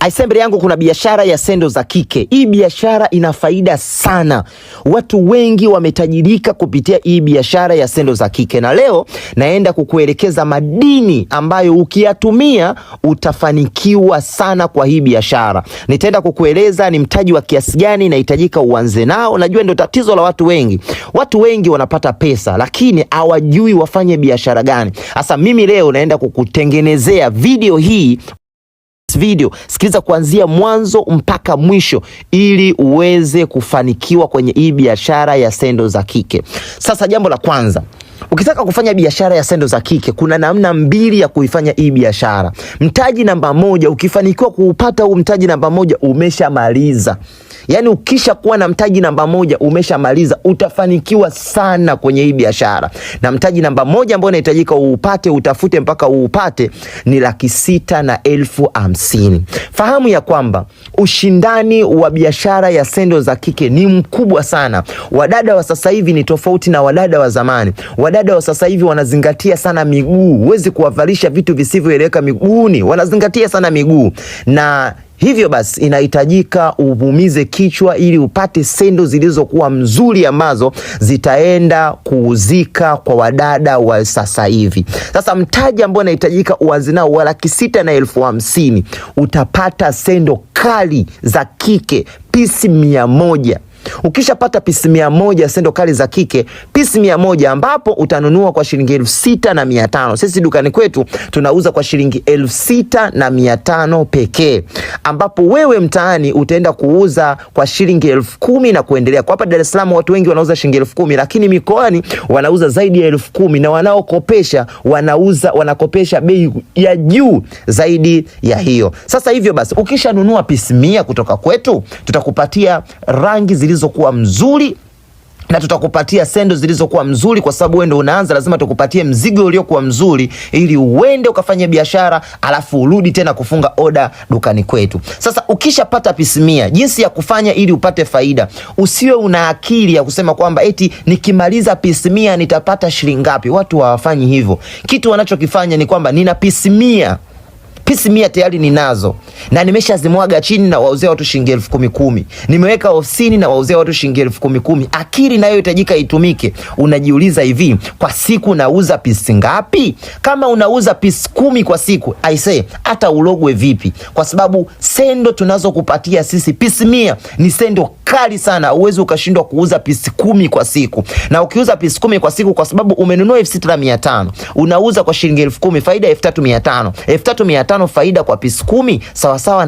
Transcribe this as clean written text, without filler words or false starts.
Aise, mbele yangu kuna biashara ya sendo za kike. Hii biashara ina faida sana, watu wengi wametajirika kupitia hii biashara ya sendo za kike, na leo naenda kukuelekeza madini ambayo ukiyatumia utafanikiwa sana kwa hii biashara. Nitaenda kukueleza ni mtaji wa kiasi gani inahitajika uanze nao. Najua ndio tatizo la watu wengi. Watu wengi wanapata pesa lakini hawajui wafanye biashara gani. Sasa mimi leo naenda kukutengenezea video hii video sikiliza kuanzia mwanzo mpaka mwisho ili uweze kufanikiwa kwenye hii biashara ya sendo za kike. Sasa jambo la kwanza, ukitaka kufanya biashara ya sendo za kike kuna namna mbili ya kuifanya hii biashara. Mtaji namba moja, ukifanikiwa kuupata huu mtaji namba moja umeshamaliza. Yaani ukisha kuwa na mtaji namba moja umeshamaliza, utafanikiwa sana kwenye hii biashara. Na mtaji namba moja ambao unahitajika uupate, utafute mpaka uupate ni 650,000. Fahamu ya kwamba ushindani wa biashara ya sendo za kike ni mkubwa sana. Wadada wa sasa hivi ni tofauti na wadada wa zamani. Wadada wa sasa hivi wanazingatia sana miguu, huwezi kuwavalisha vitu visivyoeleweka miguuni, wanazingatia sana miguu na hivyo basi inahitajika uvumize kichwa ili upate sendo zilizokuwa mzuri ambazo zitaenda kuuzika kwa wadada wa sasa hivi. Sasa mtaji ambao unahitajika uanze nao wa 650,000, utapata sendo kali za kike pisi 100. Ukishapata pisi 100 sendo kali za kike pisi 100, ambapo utanunua kwa shilingi 6,500. Sisi dukani kwetu tunauza kwa shilingi 6,500 pekee, ambapo wewe mtaani utaenda kuuza kwa shilingi 10,000 na kuendelea. Kwa hapa Dar es Salaam watu wengi wanauza shilingi 10,000, lakini mikoani wanauza zaidi ya 10,000, na wanaokopesha wanauza wanakopesha bei ya juu zaidi ya hiyo. Sasa hivyo basi, ukishanunua pisi 100 kutoka kwetu, tutakupatia rangi zilizokuwa mzuri na tutakupatia sendo zilizokuwa mzuri, kwa sababu wewe ndio unaanza, lazima tukupatie mzigo uliokuwa mzuri ili uende ukafanye biashara, alafu urudi tena kufunga oda dukani kwetu. Sasa ukishapata pisi 100, jinsi ya kufanya ili upate faida, usiwe una akili ya kusema kwamba eti nikimaliza pisi 100 nitapata shilingi ngapi. Watu hawafanyi hivyo. Kitu wanachokifanya ni kwamba nina pisi 100, pisi 100 tayari ninazo na nimeshazimwaga chini na wauzia watu shilingi 10,000 10,000. Nimeweka ofisini na wauzia watu shilingi 10,000 10,000. Akili inayohitajika itumike. Unajiuliza hivi, kwa siku nauza pisi ngapi? Kama unauza pisi 10 kwa siku, I say hata ulogwe vipi? Kwa sababu sendo tunazokupatia sisi pisi 100 ni sendo kali sana, uwezi ukashindwa kuuza pisi 10 kwa siku. Na ukiuza pisi 10 kwa siku, kwa sababu umenunua 6,500, unauza kwa shilingi 10,000, faida 3,500. 3,500 faida kwa pisi 10 sawa sawa